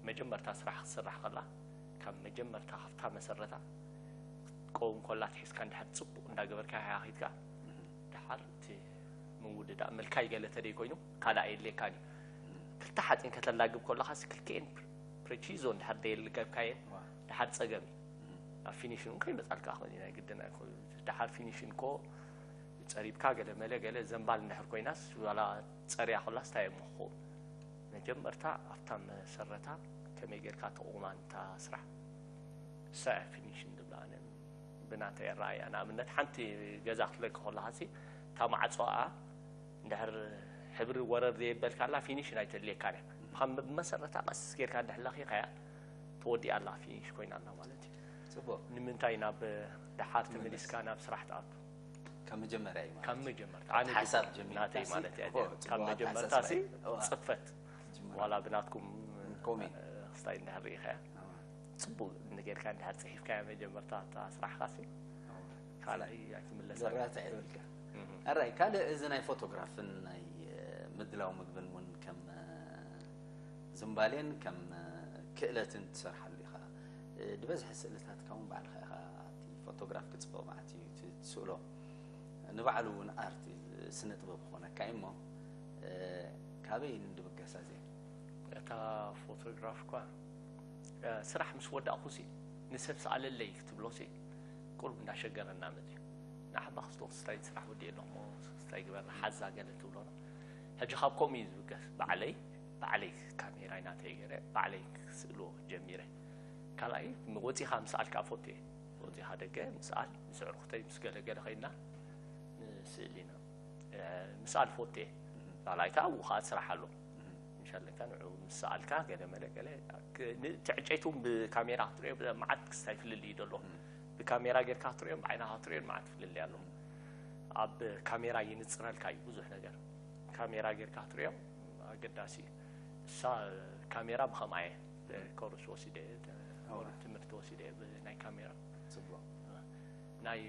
መጀመርታ ስራሕ ክትስራሕ ከላ ካብ መጀመርታ ካብታ መሰረታ ክትቀውም ከላ ትሒዝካ እንድሕር ፅቡቅ እንዳገበርካ ያኺድካ ድሓር እቲ ምውድዳእ ምልካይ ገለ ተደይ ኮይኑ ካልእ ኣየድልየካን እዩ ክልተ ሓፂን ከተላግብ ከለካ ክልክኤን ፕሬቺዞ እንድሕር ደየልገብካየን ድሓር ፀገም እዩ ኣብ ፊኒሽን እውን ከይመፃልካ ክእል ናይ ግድን ኣይኮ ድሓር ፊኒሽን ኮ ፀሪብካ ገለ መለ ገለ ዘንባል እንድሕር ኮይናስ ዋላ ፀርያ ከላስ እንታይ እዮም ክኸውን መጀመርታ ኣብታ መሰረታ ከመይ ጌርካ ተቑማ ንታ ስራሕ እሳ እያ ፊኒሽን ዝብላ ኣነ ብናተይ ኣረኣያ ንኣብነት ሓንቲ ገዛ ክትለቂ ከለካ ሲ እታ ማዕፆኣ እንድሕር ሕብሪ ወረር ዘየበልካላ ፊኒሽ ናይ ተድልየካ እያ። ካብ መሰረታ ቀስ ጌርካ እንድሕር ለኺኻያ ተወዲኣ ኣላ፣ ፊኒሽ ኮይና ኣላ ማለት እዩ። ጽቡቅ። ንምንታይ ናብ ደሓር ተመሊስካ ናብ ስራሕ ትኣቱ? ካብ መጀመርያ እዩ ማለት ካብ እዩ። መጀመርታ ካብ ኣነ ሓሳብ ግን ጀሚርካ ናተይ ሲ፣ ማለት እያ። እኮ፣ ጽቡቅ ካብ መጀመርታ ኣተሓሳስባ ሲ እዩ። እዋ። ጽፈት ጅምራ። ዋላ ብናትኩም ኮሜ። ክስታይ እንድሕር ርኢኻያ እዋ። ጽቡቅ ንጌርካ እንድሕር ጽሒፍካያ መጀመርታ እታ ስራሕካ ሲ እዋ። ካልኣይ ኣይትምለሳ ዘራትዕ ይብልካ። እህ። ኣራይ ካልእ እዚ ናይ ፎቶግራፍን ናይ እ፣ ምድላው ምግብን እውን ከም እ፣ ዝንባሌን ከም እ፣ ክእለትን ትሰርሓሉ ኢኻ። እ፣ ዝበዝሐ ስእልታትካ እውን ባዕልኻ ኢኻ ኣብቲ ፎቶግራፍ ክፅበቕ ማለት እዩ እቲ ትስእሎ። ንባዕሉ እውን ኣርት እዩ፣ ስነ ጥበብ ክኾነካ እዩ እሞ እ፣ ካበይ ንድብገሳ እዚኣ? እታ ፎቶግራፍ እኳ እ፣ ስራሕ ምስ ወዳእኩ ሲ ንሰብ ሰኣለለይ ክትብሎ ሲ ቁሩብ እንዳሸገረና መፅዩ። ንዓባ ክስቶ ክስታይ ስራሕ ወዲኤ ኣለኹ እሞ ክስታይ ግበርና ሓዛ ገለ ትብሎና። ሕጂ ካብ ከምኡ እዩ ዝብገስ። ባዕለይ ባዕለይ ካሜራይ ናተይ ገይረ ባዕለይ ክስእልዎ ጀሚረ። ካልኣይ ወፂኻ ምስኣልካ ፎቶ እየ። ወፂኻ ደገ ምስኣል ምስ ኣዕሩኽተይ ምስ ገለገለ ኸይድና ንስእል ኢና። እ፣ ምስኣል ፎቶ እየ። ካልኣይ ከዓ ኣብኡ ከዓ ስራሕ ኣሎ። ምሻለካ ንዑ ምስ ሰኣልካ ገለ መለ ገለ ክ- ን- እቲ ዕንጨይቲ እውን ብካሜራ ክትሪኦ ብ- መዓት ክስታይ ፍልልይ ደሎ። ብካሜራ ጌርካ ክትሪኦ ብዓይና ክትሪኦ መዓት ፍልልይ ኣሎ። ኣብ ካሜራ ይንፅረልካ እዩ ብዙሕ ነገር። ካሜራ ጌርካ ክትሪኦ ኣገዳሲ እዩ። እሳ ካሜራ ብኸምኣ እየ ኮርስ ወሲደ እየ፣ ተ- ኣዋ። ትምህርቲ ወሲደ እየ ብናይ ካሜራ። ጽቡቕ። ናይ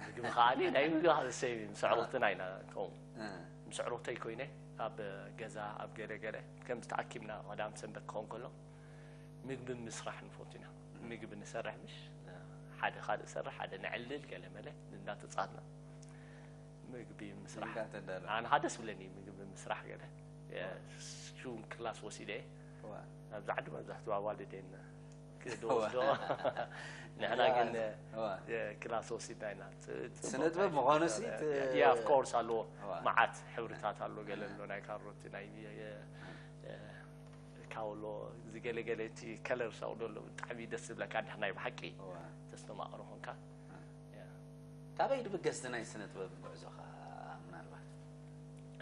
ምግቢ ከዓኒ ናይ ምግቢ ከሰይ ምስ ኣዕሩኽትና ኢና ከምኡ እ፣ ምስ ኣዕሩኽተይ ኮይነ ኣብ ገዛ ኣብ ገለ ገለ ከምዚ ተኣኪብና ቀዳም ሰንበት ክኸውን ከሎ ምግቢ ምስራሕ ንፈቱ ኢና። ምግቢ ንሰርሕ ምሽ ሓደ ካልእ ሰርሕ ሓደ ነዕልል ገለ መለ እንዳተጻትና ምግቢ ምስራሕ እንዳተዳለ። ኣነ ከዓ ደስ ብለኒ ምግቢ ምስራሕ ገለ ሹም ክላስ ወሲደ እየ። ዋ። ኣብዚ ዓዲ መብዛሕትኡ ኣዋልድ እየን ክወስዶ ንሕና ግን ዋ። ክላስ ወሲድና ኢና። ፅ- ፅ- ስነ ጥበብ ምዃኑ ሲ ት- ያ ኦፍ ኮርስ ኣለዎ ዋ። መዓት ሕብርታት ኣሎ ገለ ኣሎ ናይ ካሮት ናይ የ- የ- የ- ካውሎ እዚ ገለ ገለ እቲ ከለር ሳውዶ ኣሎ ብጣዕሚ ደስ ዝብለካ እንዲሕ ናይ ብሓቂ ዋ። ተስተማቕሮ ኾንካ ያ። ካበይ ድብገስ ናይ ስነ ጥበብ ጉዕዞኻ ምናልባት?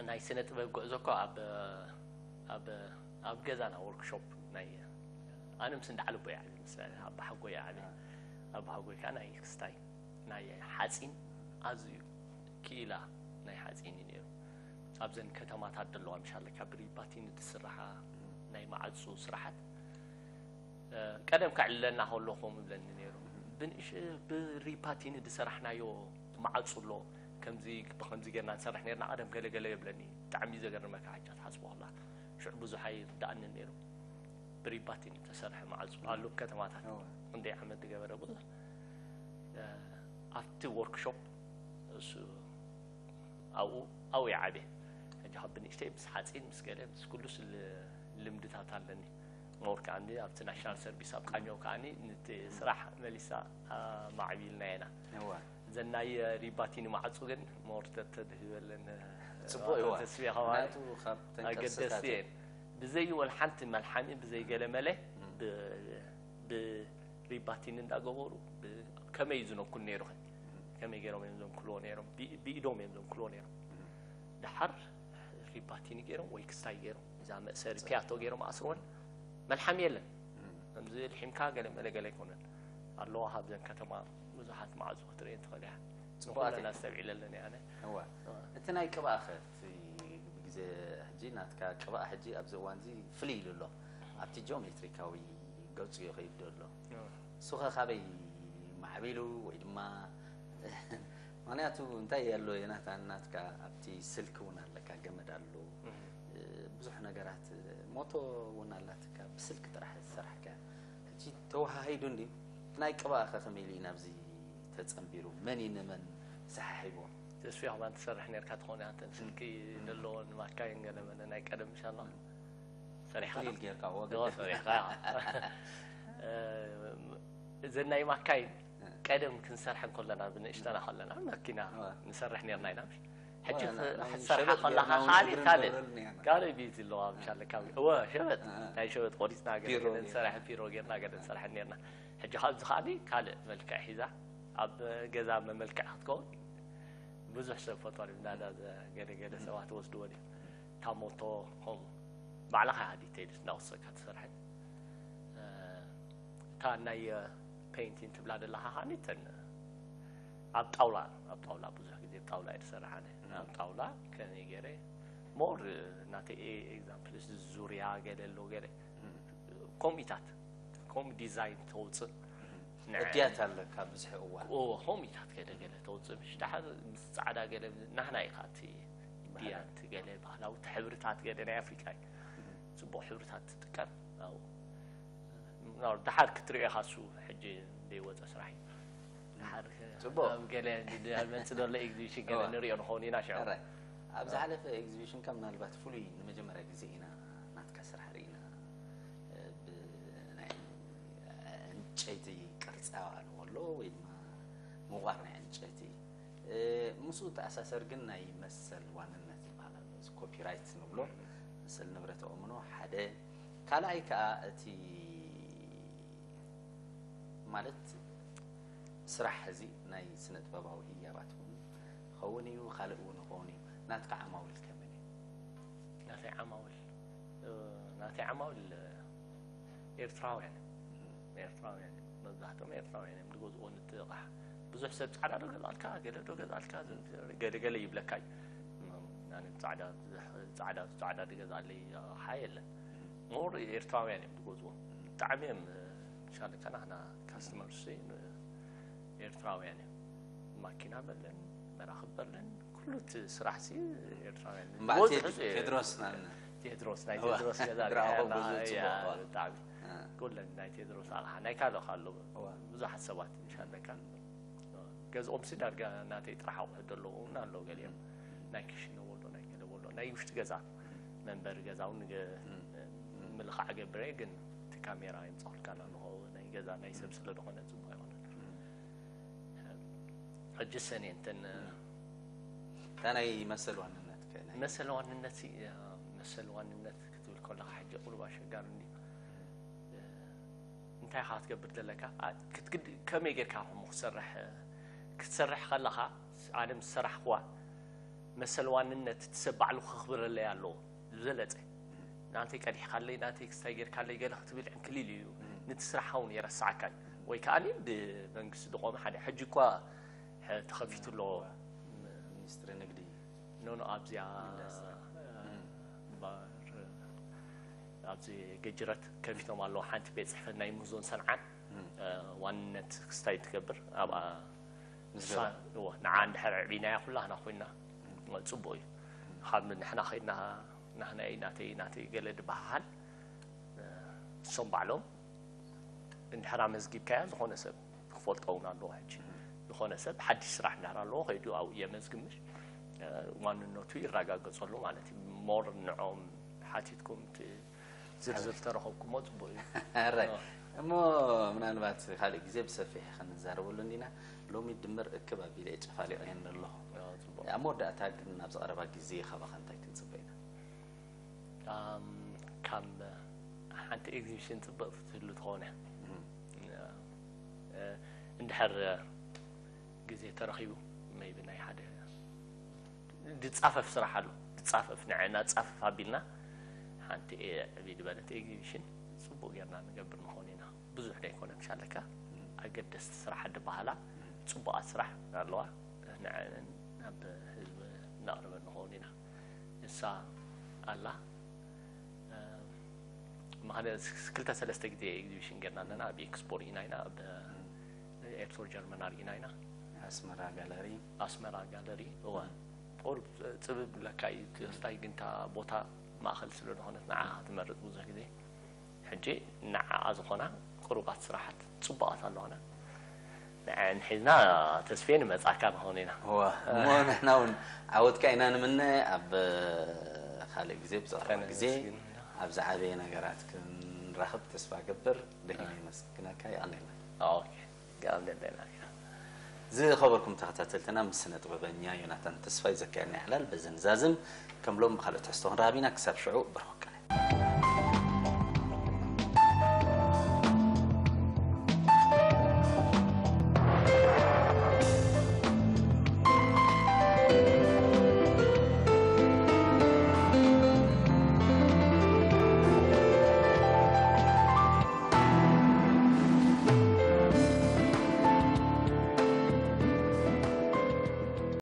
ናይ ስነ ጥበብ ጉዕዞ እኮ ኣብ ኣብ ኣብ ገዛና ወርክሾፕ ናይ ኣነ ምስ እንዳዓለቦ እየ ዓብየ ምስ ኣባሓጎይ እየ ዓብየ ኣባሓጎይ ከዓ ናይ ክስታይ ናይ ሓፂን ኣዝዩ ክኢላ ናይ ሓፂን እዩ ነይሩ ኣብዘን ከተማታት ዘለዋ ምሻለካ ብሪባቲን ዝስራሓ ናይ መዓፁ ስራሓት ቀደም ከዕልለና ከሎ ከምኡ ይብለኒ ነይሩ ብንእሽ ብሪፓቲኒ ዝሰራሕናዮ መዓፁ ኣሎ ከምዚ ብከምዚ ጌርና ንሰርሕ ነርና ቀደም ገለገለ የብለኒ ብጣዕሚ እዩ ዘገርመካ ሕጂ ክትሓስቦ ከላ ሽዑ ብዙሕ ኣይርዳእንን ነይሩ ብሪፓቲኒ ዝተሰርሐ መዓፁ ኣሎ ከተማታት ክንደይ ዓመት ዝገበረ ብዙሕ ኣብቲ ወርክሾፕ እሱ ኣብኡ ኣብኡ ይዓብየ ሕጂ ካብ ብንእሽተይ ምስ ሓፂን ምስ ገለ ምስ ኩሉስ ልምድታት ኣለኒ ሞር ከዓኒ ኣብቲ ናሽናል ሰርቪስ ኣብ ቃኘው ከዓኒ ንቲ ስራሕ መሊሳ ማዕቢልና ኢና ዘናይ ሪባቲኒ ማዕፁ ግን ሞር ተተድህበለን ፅቡቅ ይዋ ተስቢያ ከባቢ ምክንያቱ ካብ ኣገደስቲ ተንቀሳቀስቲ እየን ብዘይ ወላ ሓንቲ መልሓሚ ብዘይ ገለ መለ ብ- ብሪባቲኒ እንዳገበሩ ብ- ከመይ እዩ ዝነኩል ነይሩ ከ ከመይ ገይሮም እዮም ዘንክልዎ ነይሮም ብ- ብኢዶም እዮም ዘንክልዎ ነይሮም ድሓር ሪባቲኒ ገይሮም ወይ ክስታይ ገይሮም እዛ መእሰሪ ፒያቶ ገይሮም ኣስርወን መልሓም የለን ከምዚ ልሒምካ ገለ መለ ገለ ኣይኮነን ኣለዋ ካብዘን ከተማ ብዙሓት ማዕፁ ክትርኢ ትኽእል እያ ፅቡቃት ኩለን ኣስተብዒለለን እየ ኣነ እዋ እቲ ናይ ቅብኣ ኸ እቲ ብግዜ ሕጂ ናትካ ቅብኣ ሕጂ ኣብዚ እዋን እዚ ፍልይ ኢሉ ኣሎ ኣብቲ ጂኦሜትሪካዊ ገፁ ይኸይድ ኣሎ እሱ ኸ ካበይ ማዕቢሉ ወይ ድማ ምክንያቱ እንታይ ኣሎ ዮናታን ናትካ ኣብቲ ስልኪ እውን ኣለካ ገመድ ኣሎ ብዙሕ ነገራት ሞቶ እውን ኣላትካ ብስልኪ ጥራሕ ዝሰራሕካ ሕጂ ተወሃሂዱ እንዲ ናይ ቅብኣ ኸ ከመይ ኢሉ እዩ ናብዚ ተፀንቢሩ መን እዩ ንመን ሰሓሒብዎ ተስፊ ከማን ትሰርሕ ነርካ ትኾነ ኣንተን ስልኪ ዘለዎን ማካይን ገለ መለ ናይ ቀደም ምሻላ ሰሪሕካ ክሊል ጌርካ ዶ ሰሪሕካ እዘን ናይ ማካይን ቀደም ክንሰርሐን ከለና ብንእሽተና ከለና መኪና ንሰርሕ ነርና ኢና ሕጂ ክትሰርሓ ከለካ ካልእ ካልእ ቤት ኣለዋ ምሻለ ካብ እወ ሸበጥ ናይ ሸበጥ ቆሪፅና ገለ ንሰርሕ ቢሮ ጌርና ገለ ንሰርሐን ነርና ሕጂ ካብዚ ከዓኒ ካልእ መልክዕ ሒዛ ኣብ ገዛ መመልክዕ ክትከውን ብዙሕ ሰብ ፈትዋ ድዩ እንዳዳ ገለ ገለ ሰባት ወስድዎ ድዩ? እታ ሞቶ ከምኡ ባዕልኻ ኢኻ ዲቴይልስ እንዳወሰድካ ትሰርሐን። እታ ናይ ፔይንቲንግ ትብላ ዘለኻ ከዓኒ እተን ኣብ ጣውላ ኣብ ጣውላ ብዙሕ ግዜ ኣብ ጣውላ እየ ዝሰርሕ ኣነ። ኣብ ጣውላ ከመይ ገይረ ሞር ናተይ ኤግዛምፕልስ ዙርያ ገለ ኣሎ ገለ ኮሚታት ኮም ዲዛይን ተውፅእ ንዐ- እድያት ኣለካ ብዙሕ እዋን ኦ ሆሚታት ገለ ገለ ተውፅእ ምሽ ደሓር ምስ ፃዕዳ ገለ ናህና ኢኻ እቲ ድያንት ገለ ባህላዊ እቲ ሕብርታት ገለ ናይ ኣፍሪቃ እዩ ፅቡቅ ሕብርታት ትጥቀም ኣብኡ ደሓር ክትሪኦ ኢኻ እሱ ሕጂ ዘይወፀ ስራሕ እዩ ደሓር ፅቡቅ። ኣብ ገለ መፅእ ዘሎ ኤግዚቢሽን ገለ እዋ። ንሪኦ ንኸውን ኢና ሽዑ ሕራይ ኣብ ዝሓለፈ ኤግዚቢሽንካ ምናልባት ፍሉይ ንመጀመርያ ግዜ ኢና ናትካ ስራሕ ርኢና እ፣ ብናይ ዕንጨይቲ ቅርፃ ኣለዎ ኣሎ ወይ ድማ ምቋር ናይ ዕንጨይቲ እ፣ ምስኡ ተኣሳሰር ግን ናይ መሰል ዋንነት ዝበሃል ኣሎ እዚ ኮፒራይት ንብሎ መሰል ንብረት ኣእምኖ ሓደ ካልኣይ ከዓ እቲ ማለት ስራሕ እዚ ናይ ስነ ጥበባዊ ህያባት እውን ክኸውን እዩ ካልእ እውን ይኸውን እዩ ናትካ ዓማዊል ከመን እዩ ናተይ ዓማውል እ፣ ናተይ ዓማውል እ፣ ኤርትራውያን እዮም። ኤርትራውያን እዮም። መብዛሕትኦም ኤርትራውያን እዮም ዝገዝእዎ ነቲ ኣቕሓ ብዙሕ ሰብ ፃዕዳ ዶ ገዛልካ ገለ ዶ ገዛልካ ገለ ገለ ይብለካ እዩ። ኣነ ፃዕዳ ፃዕዳ ፃዕዳ ዝገዛለይ ኣቕሓ የለን። ሞር ኤርትራውያን እዮም ዝገዝዎ ብጣዕሚ እዮም ሻለካ ናህና ካስተመርስ ኤርትራውያን እዮም። ማኪና በለን መራኽብ በለን ኩሉ እቲ ስራሕ ሲ ኤርትራውያን እምበኣር ዝበዝሑ ቴድ- ሲ- ቴድሮስ ንኣብነት ቴድሮስ ናይ እዋ፣ ቴድሮስ ገዛ ብርኣኹ ርኣና፣ ብዙ እያ፣ ጽቡቕ፣ እዋ። ብጣዕሚ እ። ኩለን ናይ ቴድሮስ ኣቕሓ ናይ ካልእ ኣሎ እዋ። ብዙሓት ሰባት ሻለካ ገዝኦም ሲ ዳርጋ ናተይ ጥራሕ ኣቑሑ ዘለዉ እውን ኣለዉ ገሊኦም ናይ ክሽነ ወሎ ናይ ገለ ወሎ ናይ ውሽጢ ገዛ መንበሪ ገዛ እውን ገ- ምልኻዕ ገብረ ግን እቲ ካሜራ የምፀኹልካ ኣለኹ ናይ ገዛ ናይ ሰብ ስለ ዝኾነ ፅቡቅ ኣይኮነን ሕጂ ሰኔ እንተን እታ ናይ መሰል ዋንነት ከ ናይ መሰል ዋንነት ሲ- መሰል ዋንነት ክትብል ከለካ ሕጂ ቁሩብ ኣሸጋሪ እንዲ እንታይ ኢኻ ክትገብር ዘለካ ኣ- ክትግድ ከመይ ጌርካ ከምኡ ክሰርሕ ክትሰርሕ ከለካ ኣነ ምስ ሰራሕክዋ መሰል ዋንነት እቲ ሰብ ባዕሉ ከኽብረለይ ኣለዎ ዝበለፀ ናተይ ቀዲሕካለይ ናተይ ክስታይ ጌርካለይ ገለ ክትብል ዕንክሊል እዩ ነቲ ስራሕካ እውን የረስዓካ እዩ ወይ ከዓ ብመንግስቲ ዝቆመ ሓደ ሕጂ እኳ ሐ- ተኸፊቱ ኣሎ ሚኒስትሪ ንግዲ ኖኖ ኣብዚኣ ኢንዱስትሪ። ባር ኣብዚ ገጅረት ከፊቶም ኣለዉ ሓንቲ ቤት ፅሕፈት ናይ ምህዞን ሰንዓን እ፣ ዋንነት ክስታይ ትገብር ኣብኣ ምስ ንሳ- እዎ፣ ንዓ እንድሕር ዕቢናያ ኩላህና ኮይና ፅቡቅ እዩ ካብ ንሕና ከይድና ናህናይ ናተይ ናተይ ገለ ድበሃሃል እ፣ እሶም ባዕሎም እንድሕር ኣመዝጊብካያ ዝኾነ ሰብ ክፈልጦ እውን ኣለዎ ሕጂ ዝኾነ ሰብ ሓድሽ ስራሕ እንድሕር ኣለዎ ከይዱ ኣብኡ የመዝግብ ምሽ እ፣ ዋንነቱ ይረጋገፀሉ ማለት እዩ ሞር ንዖም ሓቲትኩም እቲ ዝርዝር ተረኸብኩሞ ፅቡቅ እዩ ሕራይ እሞ ምናልባት ካልእ ግዜ ብሰፊሕ ክንዛረበሉ እንዲና ሎሚ ድምር እክብ ኣቢለ ጨፋሊቀ ኣለኹ እ፣ ፅቡቅ ኣብ መወዳእታ ግን ኣብዚ ቀረባ ግዜ ካባኻ እንታይ ክንፅበ ኢና ኣም፣ ካብ ሓንቲ ኤግዚቢሽን ፅብቅ ትህሉ ትኾነ እ፣ እንድሕር ግዜ ተረኺቡ maybe ናይ ሓደ ድፃፈፍ ስራሕ ኣሎ ድፃፈፍ ንዐና ፃፈፍ ኣቢልና ሓንቲ ዕብይ ዝበለት ኤግዚቢሽን ፅቡቅ ጌርና ንገብር ንኾን ኢና ብዙሕ ዘይኮነ ምሽ ኣለካ ኣገደስቲ ስራሕ ድበሃላ ፅቡቃት ስራሕ ኣለዋ ንዐን ናብ ህዝቢ እናቅርበ ንኸውን ኢና እሳ ኣላ ምክንያት ክልተ ሰለስተ ግዜ ኤግዚቢሽን ጌርና ኣለና ኣብ ኤክስፖ ርኢና ኢና ኣብ ኤርትሮ ጀርመን ኣርኢና ኢና ኣስመራ ጋለሪ ኣስመራ ጋለሪ እዋ ቁሩብ ፅብብ ብለካ እዩ ክስታይ ግንታ ቦታ ማእኸል ስለ ዝኾነት ንዓ ክትመርፅ ብዙሕ ግዜ ሕጂ ንዓኣ ዝኾና ቅሩባት ስራሓት ፅቡቃት ኣለዋና ንዐን ሒዝና ተስፌ ንመፃካ ንኸውን ኢና እዋ እሞ ንሕና እውን ዓወትካ ኢና ንምነ ኣብ ካልእ ግዜ ብፀረባ ግዜ ኣብ ዝዓበየ ነገራት ክንራኽብ ተስፋ ገብር ደጊመ የመስግነካ ይቐንየልና ኦኬ ጋብለለና ኢና ዝኸበርኩም ተኸታተልትና ምስ ስነ ጥበበኛ ዮናታን ተስፋይ ዘካየድና ዕላል በዚ ንዛዝም ከም ሎም ብካልእ ትሕዝቶ ክንረኸብ ኢና ክሳብ ሽዑ በርኩካ